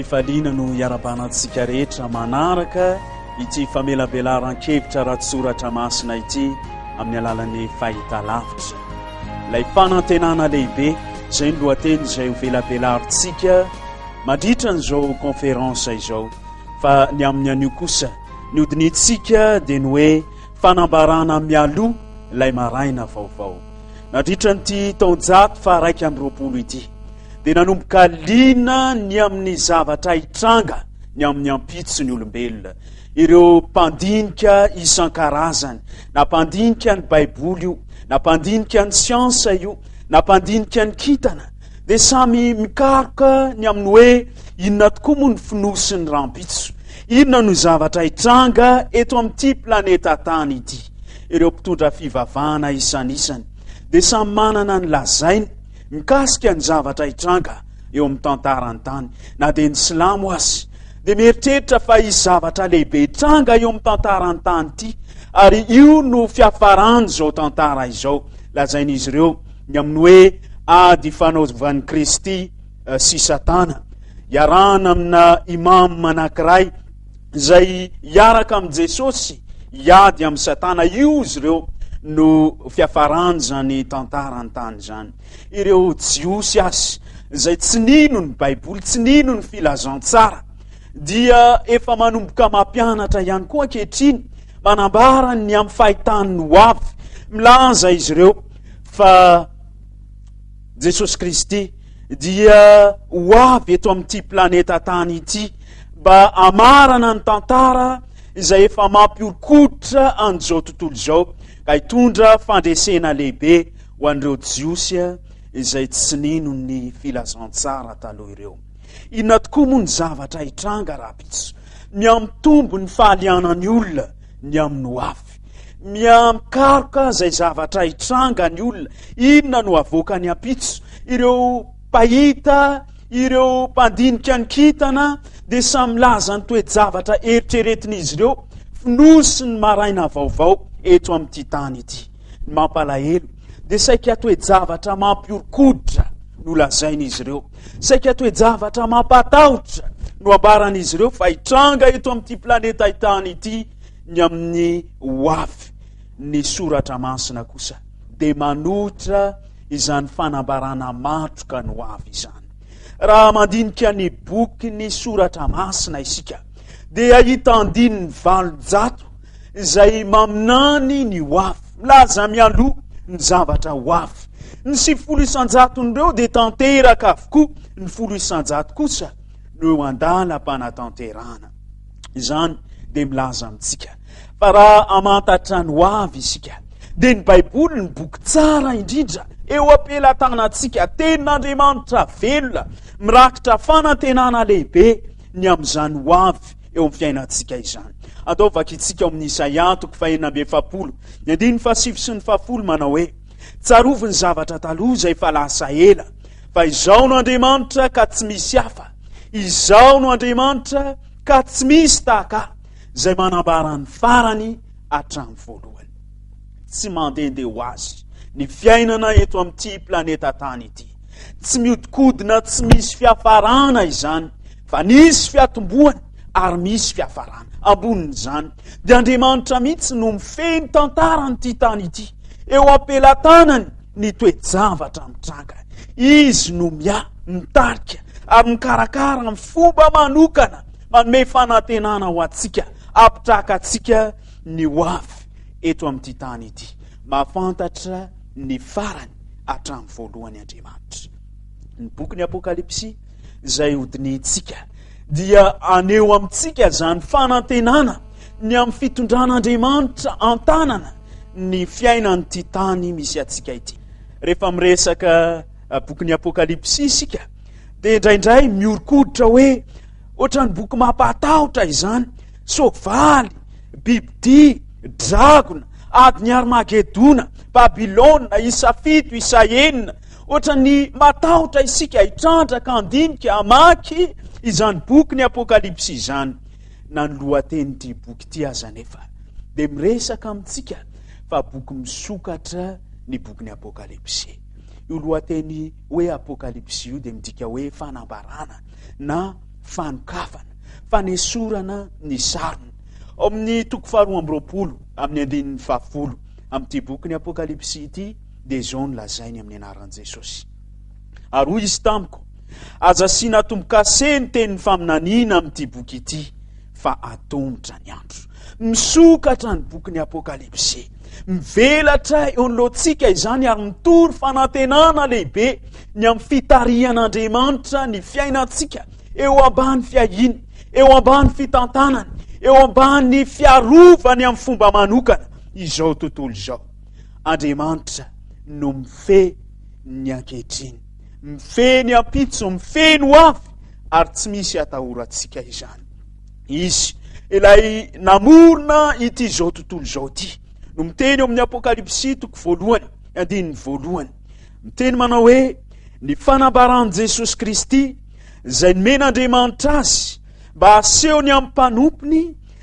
Am-pifaliana no iarabana antsika rehetra manaraka ity famelabelaran-kevitra ara-tsoratra masina ity amin'ny alalan'ny fahitalavitra. Ilay fanantenana lehibe izay ny lohateny izay ho velabelarintsika mandritra an'izao conférence izao. Fa ny amin'ny anio kosa, ny hodinihintsika dia ny hoe fanambarana mialoha ilay maraina vaovao. Nandritra an'ity taonjato faha-21 ity, dia nanomboka liana ny amin'ny zavatra hitranga ny amin'ny ampitso ny olombelona. Ireo mpandinika isan-karazany, na mpandinika ny Baiboly io, na mpandinika ny siansa io, na mpandinika ny kintana, dia samy mikaroka ny amin'ny hoe inona tokoa moa ny fonosin'ny rahampitso, inona no zavatra hitranga eto amin'ity planeta tany ity. Ireo mpitondra fivavahana isanisany dia samy manana ny lazainy mikasika ny zavatra hitranga eo amin'ny tantaran'ny tany. Na dia ny silamo aza dia mieritreritra fa hisy zavatra lehibe hitranga eo amin'ny tantaran'ny tany ity, ary io no fiafaran'izao tantara izao. Lazain'izy ireo ny amin'ny hoe ady ifanaovan'i Kristy eh, sy Satana, iarahana amina imam anankiray izay hiaraka amin'i Jesosy hiady amin'i Satana. Io izy ireo no fiafaran'izany tantaran'ny tany izany. Ireo Jiosy azy izay tsy nino ny Baiboly, tsy nino ny filazantsara, dia efa manomboka mampianatra ihany koa ankehitriny, manambara ny amin'ny fahitany ny ho avy. Milaza izy ireo fa Jesosy Kristy dia ho avy eto amin'ity planeta tany ity mba hamarana ny tantara izay efa mampihoron-koditra an'izao tontolo izao ka hitondra fandresena lehibe ho an'ireo Jiosy izay tsy nino ny filazantsara taloha ireo. Inona tokoa moa ny zavatra hitranga rahampitso? Mihamitombo ny fahalianan'ny olona ny amin'ny ho avy. Mihamikaroka izay zavatra hitranga ny olona. Inona no havoakany ampitso? Ireo mpahita, ireo mpandinika ny kintana dia samy milaza ny toe-javatra eritreretin'izy ireo fonosin'ny maraina vaovao eto amin'ity tany ity. Ny mampalahelo dia saika toe-javatra mampihoron-koditra no lazain'izy ireo. Saika toe-javatra mampatahotra no ambaran'izy ireo fa hitranga eto amin'ity planeta tany ity ny amin'ny ho avy. Ny soratra masina kosa dia manohitra izany fanambarana matroka ny ho avy izany. Raha mandinika ny boky ny soratra masina isika dia hahita andininy 800 izay maminany ny ho avy, milaza mialoha ny zavatra ho avy. Ny 90 isan-jaton'ireo dia tanteraka avokoa, ny 10 isan-jato kosa no eo an-dalam-panatanterahana. Izany dia milaza amintsika fa raha hamantatra ny ho avy isika dia ny Baiboly ny boky tsara indrindra eo am-pelatanantsika, tenin'Andriamanitra velona mirakitra fanantenana lehibe ny amin'izany ho avy eo amin'ny fiainantsika izany. Andao vakintsika ao amin'ny Isaia toko faha-46, ny andininy fahasivy sy ny fahafolo manao hoe, Tsarovy ny zavatra taloha izay efa lasa ela, fa izao no Andriamanitra ka tsy misy hafa, Izaho no Andriamanitra ka tsy misy tahaka ahy, izay manambara ny farany hatramin'ny voalohany. Tsy mandehandeha ho azy ny fiainana eto amin'ity planeta tany ity. Tsy mihodinkodina tsy misy fiafarana izany, fa nisy fiatombohana ary misy fiafarana. Ambonin'izany, dia Andriamanitra mihitsy no mifehy ny tantaran'ity tany ity. Eo am-pelatanany ny toe-javatra mitranga. Izy no miahy, mitarika ary mikarakara amin'ny fomba manokana, manome fanantenana ho antsika, hampitraka antsika ny ho avy eto amin'ity tany ity. Mahafantatra ny farany hatramin'ny voalohany Andriamanitra. Ny bokin'ny Apokalypsy izay hodinihintsika dia haneho amintsika izany fanantenana ny amin'ny fitondran'Andriamanitra an-tanana ny fiainan'ity tany misy antsika ity. Rehefa miresaka eh, bokin'ny Apokalypsy isika dia indraindray miorikoditra hoe ohatran'ny boky mampahatahotra izany, soavaly, bibidia, dragona, adin'i Armagedona, Babylona, isa fito, isa enina. Ohatran'ny matahotra isika hitrandraka, handinika, hamaky izany bokin'ny Apokalypsy izany. Na ny lohatenin'ity boky ity aza anefa dia miresaka amintsika fa boky misokatra ny bokin'ny Apokalypsy. Io lohateny hoe Apokalypsy io dia midika hoe fanambarana na. fanokafana, fanesorana ny sarona. Ao amin'ny toko faharoa amby 20 amin'ny andininy fahafolo amin'ity bokin'ny Apokalypsy ity dia izao no lazainy amin'ny anaran'i Jesosy. Ary hoy izy tamiko, Aza asiana tombo-kase ny tenin'ny faminaniana amin'ity boky ity, fa atomotra ny andro. Misokatra ny bokin'ny Apokalypsy. Mivelatra eo anoloantsika izany ary mitory fanantenana lehibe ny amin'ny fitarihan'Andriamanitra ny fiainantsika eo ambany fiahiany, eo ambany fitantanany, eo ambany fiarovany amin'ny fomba manokana izao tontolo izao. Andriamanitra no mifehy ny ankehitriny, mifehy ny ampitso, mifehy ny hoavy ary tsy misy atahorantsika izany. Izy ilay namorona ity izao tontolo izao ity no miteny eo amin'ny Apokalypsy toko voalohany, andininy voalohany. Miteny manao hoe ny fanambaran'i Jesosy Kristy izay nomen'Andriamanitra azy mba hasehony amin'ny mpanompony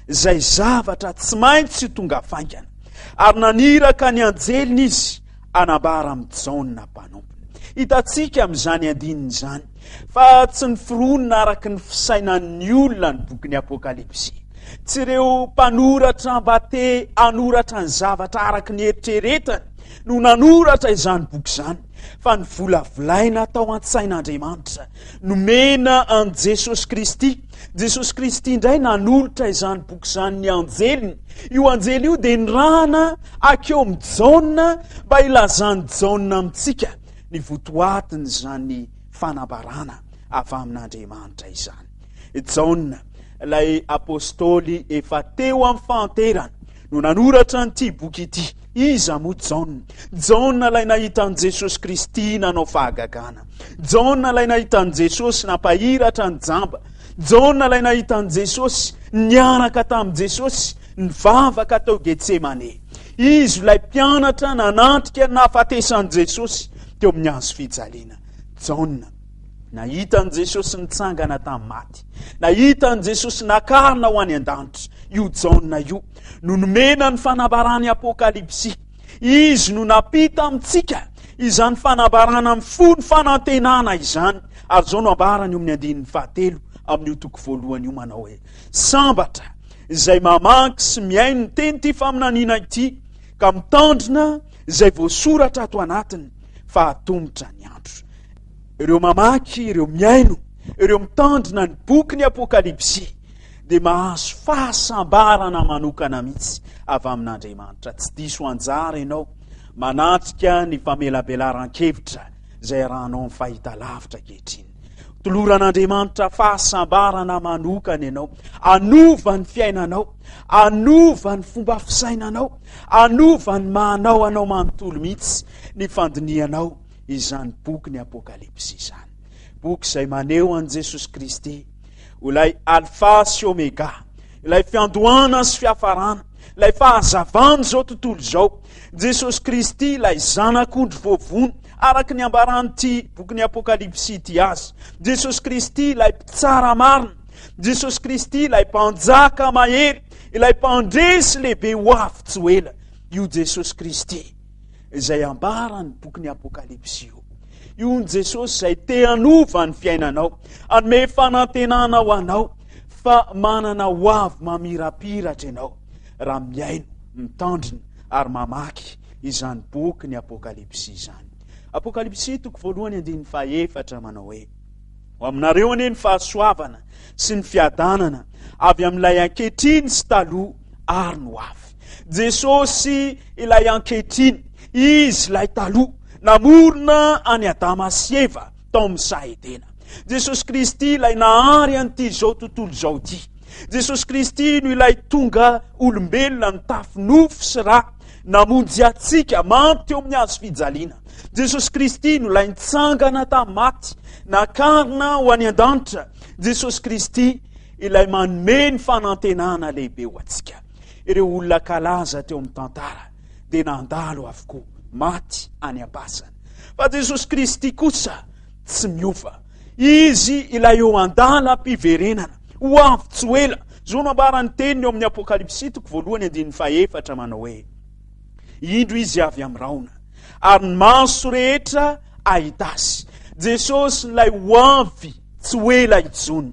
izay zavatra tsy maintsy ho tonga faingana. Ary naniraka ny anjeliny izy hanambara amin'i Jaona mpanompony. Hitantsika amin'izany andininy izany fa tsy noforonina araka ny fisainan'ny olona ny bokin'ny Apokalypsy. Tsy ireo mpanoratra mba te hanoratra ny zavatra araka ny eritreretany no nanoratra izany boky izany, fa ny volavolaina tao an-tsain'Andriamanitra nomena an'i Jesosy Kristy. Jesosy Kristy indray nanolotra izany boky izany ny anjeliny. Io anjely io dia nirahana akeo amin'i Jaona mba hilazan'i Jaona amintsika ny votoatin'izany fanambarana avy amin'Andriamanitra izany. Jaona, ilay apostoly efa teo amin'ny fahanterana, no nanoratra an'ity boky ity. Iza moa Jaona? Jaona ilay nahita an'i Jesosy Kristy nanao fahagagana. Jaona ilay nahita an'i Jesosy nampahiratra ny jamba. Jaona ilay nahita an'i Jesosy niaraka tamin'i Jesosy nivavaka tao Getsemane. Izy ilay mpianatra nanatrika ny nahafatesan'i Jesosy teo amin'ny hazo fijaliana. Jaona nahita an'i Jesosy nitsangana tamin'ny maty. Nahita an'i Jesosy nakarina ho any an-danitra. Io Jaona io no nomena ny fanambaran'ny Apokalypsy. Izy no nampita amintsika izany fanambarana mifono fanantenana izany. Ary izao no ambarany eo amin'ny andininy fahatelo amin'io toko voalohany io manao hoe, Sambatra izay mamaky sy mihaino ny tenin'ity faminaniana ity ka mitandrina izay voasoratra ato anatiny fa atomotra ny andro. Ireo mamaky, ireo mihaino, ireo mitandrina ny bokin'ny Apokalypsy dia mahazo fahasambarana manokana mihitsy avy amin'Andriamanitra. Tsy diso anjara ianao manatrika ny famelabelaran-kevitra izay arahanao amin'ny fahitalavitra ankehitriny. Toloran'Andriamanitra fahasambarana manokana ianao. Hanova ny fiainanao, hanova ny fomba fisainanao, hanova ny maha-anao anao manontolo mihitsy ny fandinihanao izany boky ny Apokalypsy izany. Boky izay maneho an'i Jesosy Kristy ho ilay Alfa sy Omega, ilay fiandohana sy fiafarana, ilay fahazavan'izao tontolo izao. Jesosy Kristy ilay Zanak'ondry voavono, araka ny ambaran'ity bokin'ny Apokalypsy ity azy. Jesosy Kristy ilay mpitsara marina. Jesosy Kristy ilay mpanjaka mahery, ilay mpandresy lehibe ho avy tsy ho ela. Io Jesosy Kristy izay ambaran'ny bokin'ny Apokalypsy io. Io ny Jesosy izay te hanova ny fiainanao, hanome fanantenana ho anao fa manana ho avy mamirapiratra ianao raha mihaino, mitandrina ary mamaky izany boky ny Apokalypsy izany. Apokalypsy toko voalohany andininy fahefatra manao hoe Ho aminareo anie ny fahasoavana sy ny fiadanana avy amin'ilay ankehitriny sy taloha ary ny ho avy. Jesosy ilay ankehitriny, Izy ilay taloha, namorona an'i Adama sy Eva tao amin'ny saha Edena. Jesosy Kristy ilay nahary an'ity izao tontolo izao ity. Jesosy Kristy no ilay tonga olombelona nitafy nofo sy ra, namonjy antsika maty teo amin'ny hazo fijaliana. Jesosy Kristy no ilay nitsangana tamin'ny maty, nakarina ho any an-danitra. Jesosy Kristy ilay manome ny fanantenana lehibe ho antsika. Ireo olona kalaza teo amin'ny tantara dia nandalo avokoa, maty any am-pasana. Fa Jesosy Kristy kosa tsy miova. Izy ilay eo an-dalam-piverenana, ho avy tsy ho ela. Izao no ambaran'ny teniny eo amin'ny Apokalypsy toko voalohany andininy fahefatra manao hoe, Indro izy avy amin'ny rahona, ary ny maso rehetra hahita azy. Jesosy ilay ho avy tsy ho ela intsony.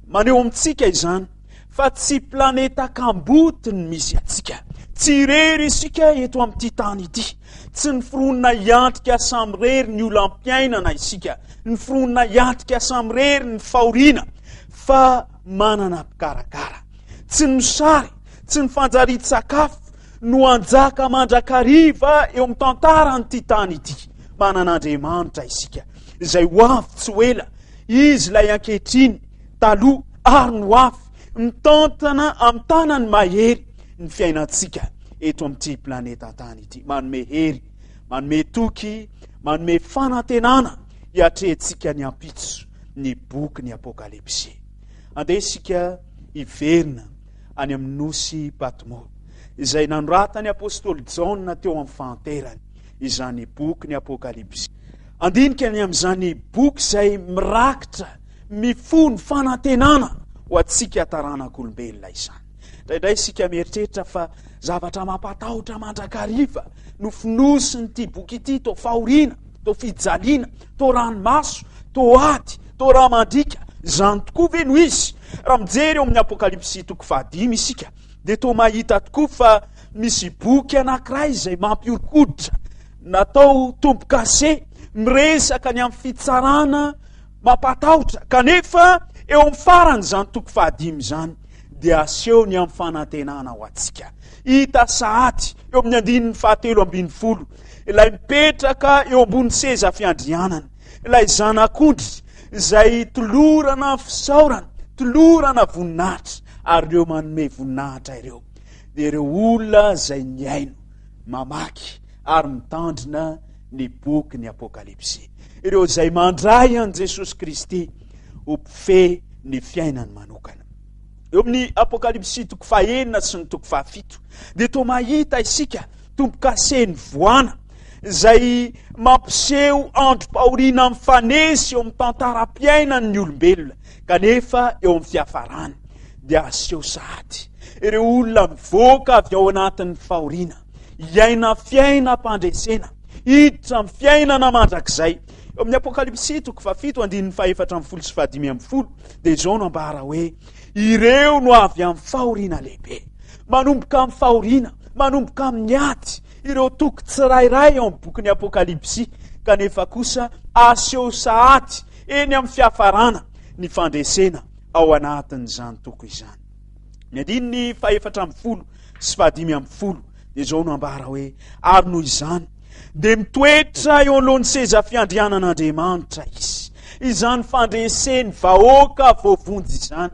Maneho amintsika izany fa tsy planeta kamboty ny misy antsika. Tsy irery isika eto amin'ity tany ity. Tsy niforonina hiatrika samirery ny olam-piainana isika. Niforonina hiatrika samirery ny fahoriana fa manana mpikarakara. Tsy ny mosary, tsy ny fanjarian-tsakafo no hanjaka mandrakariva eo amin'ny tantaran'ity tany ity. Manana Andriamanitra isika izay ho avy tsy ho ela. Izy ilay ankehitriny, taloha ary ny ho avy, mitantana amin'ny tanany mahery ny fiainantsika eto amin'ity planeta tany ity. Manome hery, manome toky, manome fanantenana hiatrehantsika ny ampitso ny boky ny Apokalypsy. Andeha isika hiverina any amin'ny nosy Patmo, izay nanoratan'ny apostoly Jaona teo amin'ny fahanterany izany boky ny Apokalypsy. Andinika ny amin'izany boky izay mirakitra mifono fanantenana ho antsika taranak'olombelona izany. Indraindray isika mieritreritra fa zavatra mampatahotra mandrakariva no fonosin'ity boky ity, toa fahoriana, toa fijaliana, toa ranomaso, toa ady, toa rà mandriaka. Izany tokoa ve no izy? Raha mijery eo amin'ny Apokalypsy toko fahadimy isika dia toa mahita tokoa fa misy boky anankiray izay mampihoron-koditra natao tombo-kase miresaka ny amin'ny fitsarana mampatahotra, kanefa eo amin'ny faran'izany toko fahadimy izany dia aseho ny amin'ny fanantenana ho antsika. Hita sahady eo amin'ny andininy fahatelo ambin'ny folo ilay mipetraka eo ambony seza fiandrianana, ilay zanak'ondry izay tolorana fisaorana, tolorana voninahitra, ary ireo manome voninahitra ireo dia ireo olona izay nihaino, mamaky ary mitandrina ny boky ny Apokalypsy. Ireo izay mandray an'i Jesosy Kristy ho mpifehy ny fiainany manokana. Eo amin'ny Apokalypsy toko fahenina sy ny toko fahafito dia toa mahita isika tombo-kasen'ny voana izay mampiseho androm-pahoriana mifanesy eo amin'ny tantaram-piainan'ny olombelona, kanefa eo amin'ny fiafarany dia aseho sahady ireo olona mivoaka avy ao anatin'ny fahoriana, hiaina fiainam-pandresena, hiditra amin'ny fiainana mandrakizay. Eo amin'ny Apokalypsy toko fahafito andininy fahefatra ambin'ny folo sy fahadimy ambin'ny folo dia izao no ambara hoe ireo no avy amin'ny fahoriana lehibe. Manomboka amin'ny fahoriana, manomboka amin'ny ady ireo toko tsirairay ao amin'ny bokin'ny Apokalypsy, kanefa kosa aseho sahady eny amin'ny fiafarana ny fandresena ao anatin'izany toko izany. Ny andininy fahefatra ambin'ny folo sy fahadimy ambin'ny folo dia izao no ambara hoe ary noho izany dia mitoetra eo anoloan'ny seza fiandrianan'Andriamanitra izy. Izany fandresen'ny vahoaka voavonjy izany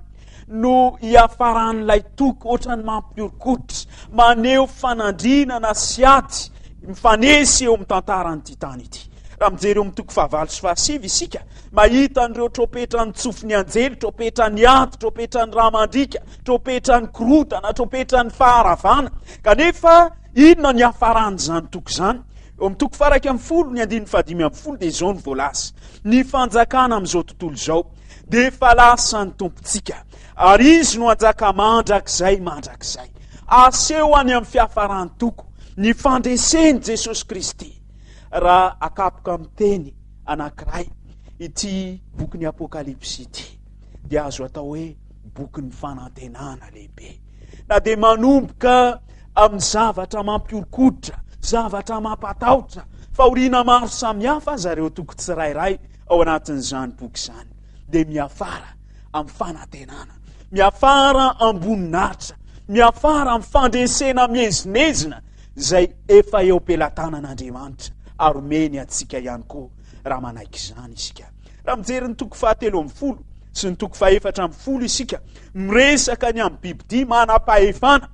no hiafaran'ilay toko ohatran'ny mampihoron-koditra, maneho fanandrinana sy ady mifanesy eo amin'ny tantaran'ity tany ity. Raha mijery eo amin'ny toko fahavalo sy fahasivy isika, mahita an'ireo tropetra nitsofin'ny anjely, tropetra ny ady, tropetra ny rà mandriaka, tropetra ny korontana, tropetra ny faharavana. Kanefa inona ny hiafaran'izany toko izany? Eo amin'ny toko faha 11, ny andininy fahadimy ambin'ny folo dia izao no voalaza, Ny fanjakana amin'izao tontolo izao dia efa lasan'ny Tompontsika, ary Izy no hanjaka mandrakizay mandrakizay. Aseho any amin'ny fiafaran'ny toko ny fandresen'i Jesosy Kristy. Raha akapoka amin'ny teny anankiray ity bokin'ny Apokalypsy ity, dia azo atao hoe bokin'ny fanantenana lehibe. Na dia manomboka amin'ny zavatra mampihoron-koditra, zavatra mampatahotra, fahoriana maro samihafa aza ireo toko tsirairay ao anatin'izany boky izany, dia miafara amin'ny fanantenana, miafara am-boninahitra, miafara amin'ny fandresena miezinezina izay efa eo am-pelatanan'Andriamanitra ary omeny antsika ihany koa raha manaiky izany isika. Raha mijery ny toko fahatelo ambin'ny folo sy ny toko fahefatra ambin'ny folo isika, miresaka ny amin'ny bibidia manam-pahefana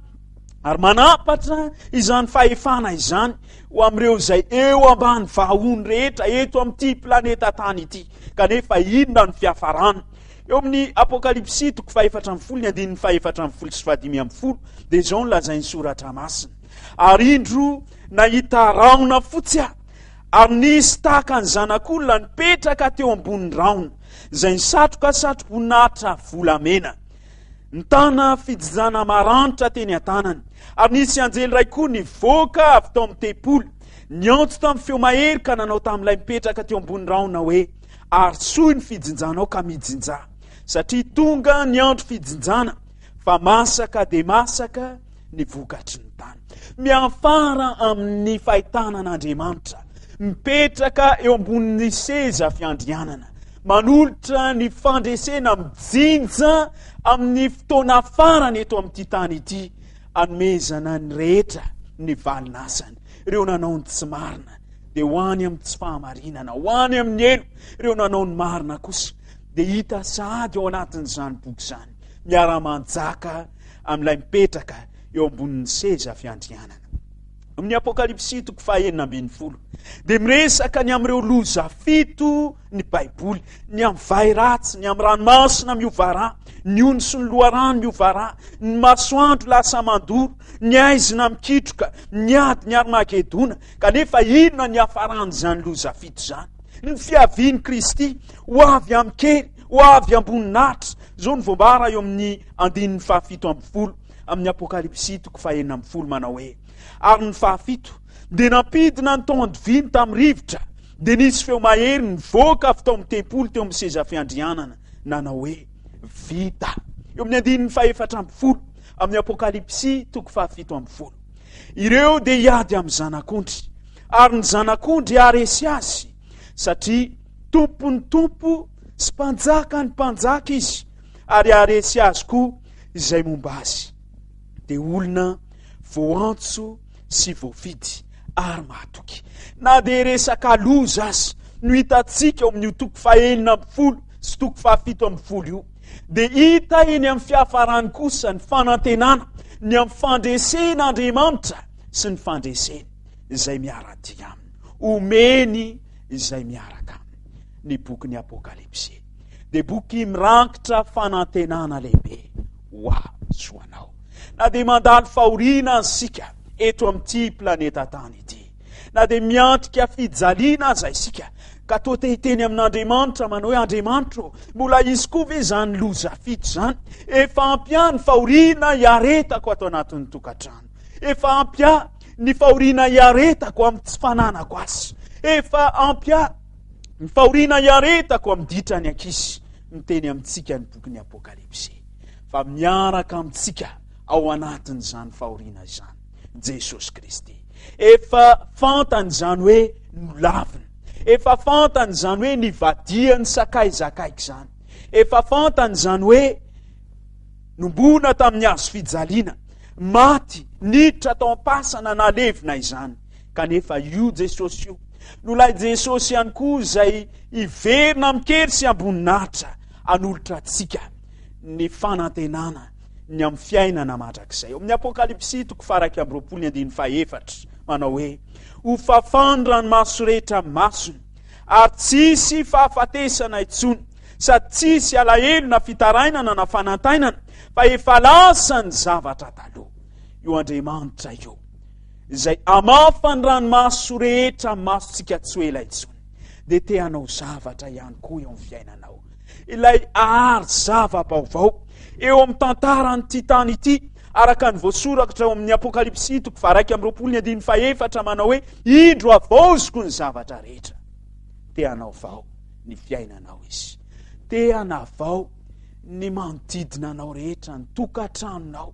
ary manampatra izany fahefana izany ho amin'ireo izay eo ambany vahony rehetra eto amin'ity planeta tany ity. Kanefa inona no fiafarana? Eo amin'ny Apokalypsy toko fahefatra ambin'ny folo ny andininy fahefatra ambin'ny folo sy fahadimy ambin'ny folo dia izao no lazain'ny soratra masina. Ary indro nahita rahona fotsy aho, ary nisy tahaka ny zanak'olona nipetraka teo ambonin'ny rahona, izay nisatroka satroboninahitra volamena. Nitana fijinjana maranitra teny an-tanany. Ary nisy anjely iray koa nivoaka avy tao amin'ny tempoly, niantso tamin'ny feo mahery ka nanao tamin'ilay mipetraka teo ambony rahona hoe, Arosoy ny fijinjanao ka mijinjà. satria tonga ny andro fijinjana, fa masaka dia masaka ny vokatry ny tany. Miafara amin'ny fahitana an'Andriamanitra mipetraka eo ambonin'ny seza fiandrianana, manolotra ny fandresena mijinja amin'ny fotoana farany eto amin'ity tany ity, anomezana ny rehetra ny valin'asany. Ireo nanao ny tsy marina dia ho any amin'ny tsy fahamarinana, ho any amin'ny helo. Ireo nanao ny marina kosa dia hita sahady ao anatin'izany boky izany, miara-manjaka amin'ilay mipetraka eo ambonin'ny seza fiandrianana. Amin'ny Apokalypsy toko fahenina ambin'ny folo dia miresaka ny amin'ireo loza fito ny Baiboly, ny amin'ny vay ratsy, ny amin'ny ranomasina miova rà, ny ony sy ny loharano miova rà, ny masoandro lasa mandoro, ny haizina mikitroka, ny ady, ny Armagedona. Kanefa inona ny hiafaran'izany loza fito izany? Ny fiavian'i Kristy ho avy amin-kery, ho avy am-boninahitra. Izao no voambara eo amin'ny andininy fahafito ambin'ny folo amin'ny Apokalypsy toko fahenina ambin'ny folo manao hoe, Ary ny fahafito dia nampidina ny taon-diviny tamin'ny rivotra, dia nisy feo mahery nivoaka avy tao amin'ny tempoly teo amin'ny seza fiandrianana nanao hoe, Vita. Eo amin'ny andininy fahefatra ambin'ny folo amin'ny Apokalypsy toko fahafito ambin'ny folo. Ireo dia hiady amin'ny zanak'ondry, ary ny zanak'ondry haharesy azy, satria Tompon'ny tompo sy Mpanjakan'ny mpanjaka izy, ary haharesy azy koa izay momba azy. Dia olona voantso sy voafidy ary mahatoky. Na dia resaka loza aza no hitantsika ao amin'io toko fahenina ambin'ny folo sy toko fahafito ambin'ny folo io, dia hita eny amin'ny fiafarany kosa ny fanantenana ny amin'ny fandresen'Andriamanitra sy ny fandreseny izay miara-dia aminy. Omeny izay miaraka aminy. Ny bokin'ny Apokalypsy dia boky mirakitra fanantenana lehibe ho ahy sy ho anao. Na dia mandalo fahoriana aza isika eto amin'ity planeta tany ity, na dia miatrika fijaliana aza isika, ka toa te hiteny amin'Andriamanitra manao hoe, Andriamanitra ô, mbola hisy koa ve izany loza fito izany? Efa ampy ahy ny fahoriana iaretako ato anatin'ny tokantrano. Efa ampy ahy ny fahoriana iaretako amin'ny tsy fananako asa. Efa ampy ahy ny fahoriana iaretako amin'ny ditran'ny ankizy. Miteny amintsika ny bokin'ny Apokalypsy fa miaraka amintsika ao anatin'izany fahoriana izany Jesosy Kristy. Efa fantany izany hoe nolavina. Efa fantany izany hoe nivadian'ny sakaiza akaiky izany. Efa fantany izany hoe nomboana tamin'ny hazo fijaliana, maty, niditra tao am-pasana nalevina izany. Kanefa io Jesosy io no ilay Jesosy ihany koa izay hiverina amin-kery sy am-boninahitra hanolotra antsika ny fanantenana ny amin'ny fiainana mandrakizay. Ao amin'ny Apokalypsy toko faha 21 ny andininy fahefatra manao hoe ho fafan'ny ranomaso rehetra amin'ny masony ary tsy hisy fahafatesana intsony sady tsy hisy alahelo na fitarainana na fanantainana fa efa lasa ny zavatra taloha. Io Andriamanitra io izay hamafa ny ranomaso rehetra amin'ny masontsika tsy ho ela intsony dia te hanao zavatra ihany koa eo amin'ny fiainanao. Ilay ahary zava-baovao eo amin'ny tantaran'ity tany ity araka ny voasoratra ao amin'ny Apokalypsy toko faha-21 ny andininy fahefatra manao hoe indro havaoziko ny zavatra rehetra. Te hanao vao ny fiainanao izy. Te hanavao ny manodidina anao rehetra, ny tokantranonao,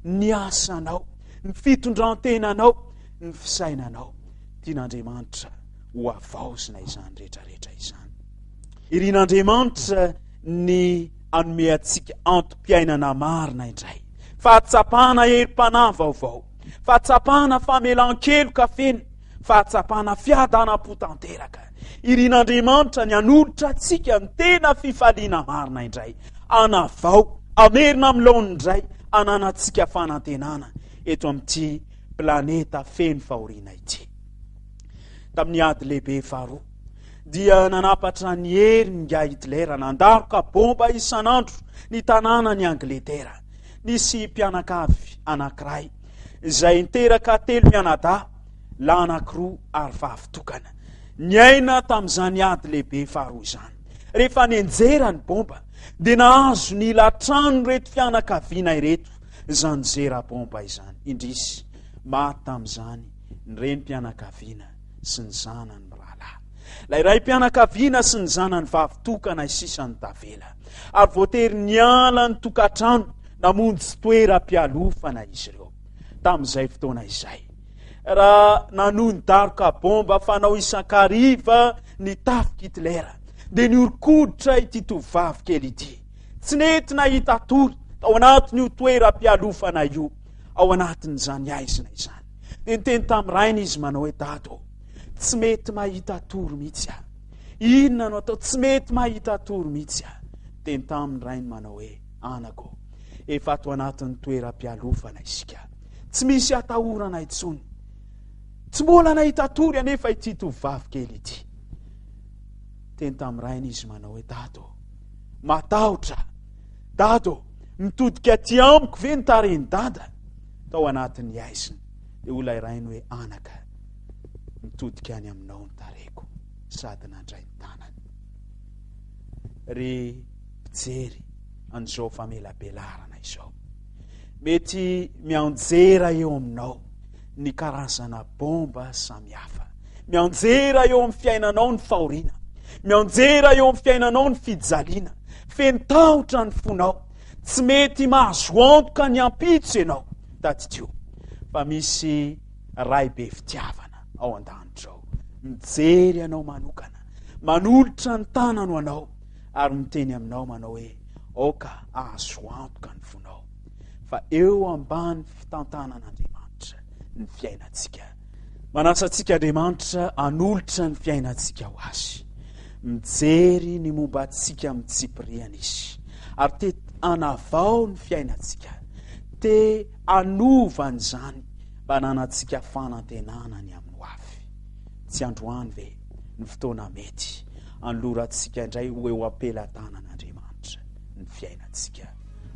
ny asanao, ny fitondran-tenanao, ny fisainanao. Tian'Andriamanitra ho havaozina izany rehetrarehetra izany. Irin'Andriamanitra ny hanome antsika antom-piainana marina indray, fahatsapana herim-panahy vaovao, fahatsapana famelan-keloka feno, fahatsapana fiadanam-po tanteraka. Irin'Andriamanitra ny hanolotra antsika ny tena fifaliana marina indray, hanavao, hamerina amin'ny laoniny indray, hananantsika fanantenana eto amin'ity planeta feno fahoriana ity. Tamin'ny ady lehibe faharoa, dia nanapatra ny heriny ingahy Hitler, nandaroka bomba isan'andro ny tanànan'i Angletera. Nisy mpianakavy anankiray izay niteraka telo mianadahy, lahy anankiroa ary vavy tokana. Niaina tamin'izany ady lehibe faharoa izany. Rehefa nenjera ny bomba, dia nahazo ny ila trano ireto fianakaviana ireto izany zera bomba izany. Indrisy, maty tamin'izany ny renim-pianakaviana sy ny zanany mirahalahy. Ilay raim-pianakaviana sy ny zanany vavy tokana sisa no tavela, ary voatery niala ny tokantrano namonjy toeram-pialofana izy ireo. Tamin'izay fotoana izay, raha nanohy ny daroka bomba fanao isan-kariva ny tafik'i Hitler, dia nihoron-koditra ity tovovavy kely ity. Tsy nety nahita tory tao anatin'io toeram-pialofana io, ao anatin'izany haizina izany. Dia niteny tamin'ny rainy izy manao hoe, Dada ô, tsy mety mahita tory mihitsy aho. Inona no atao? Tsy mety mahita tory mihitsy aho. Niteny tamin'ny rainy manao hoe, Anaka ô, efa ato anatin'ny toeram-pialofana isika. Tsy misy atahorana intsony. Tsy mbola nahita tory anefa ity tovovavy kely ity. Teny tamin'ny rainy izy manao hoe, Dada ô, matahotra aho. Dada ô, mitodika aty amiko ve ny tarehin'i Dada? Tao anatin'ny haizina. Dia hoy ilay rainy hoe, Anaka, mitodika any aminao ny tarehiko, sady nandray ny tanany. Ry mpijery an'izao famelabelarana izao, mety mianjera eo aminao ny karazana bomba samihafa. Mianjera eo amin'ny fiainanao ny fahoriana. Mianjera eo amin'ny fiainanao ny fijaliana. Feno tahotra ny fonao. Tsy mety mahazo antoka ny ampitso ianao. Tadidio fa misy Ray be fitiavana ao an-danitra ao, mijery anao manokana, manolotra ny tanany ho anao ary miteny aminao manao hoe, aoka hahazo antoka ny fonao fa eo ambany fitantanan'Andriamanitra ny fiainantsika. Manasa antsika Andriamanitra hanolotra ny fiainantsika ho Azy. Mijery ny momba antsika amin'ny tsipiriany Izy ary te hanavao ny fiainantsika, te hanova an'izany mba hananantsika fanantenana ny amin'ny hoavy. Tsy androany ve ny fotoana mety hanolorantsika indray ho eo am-pelatanan'Andriamanitra ny fiainantsika?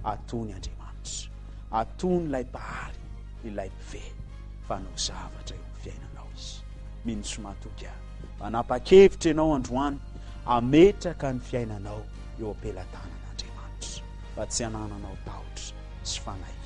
Atony Andriamanitra. Atony ilay Mpahary, ilay Mpifehy, fa hanao zavatra eo amin'ny fiainanao Izy. Mino sy matoky aho. Manapa-kevitra ianao androany hametraka ny fiainanao eo am-pelatanan'Andriamanitra, mba tsy hanananao tahotra sy fanahiana.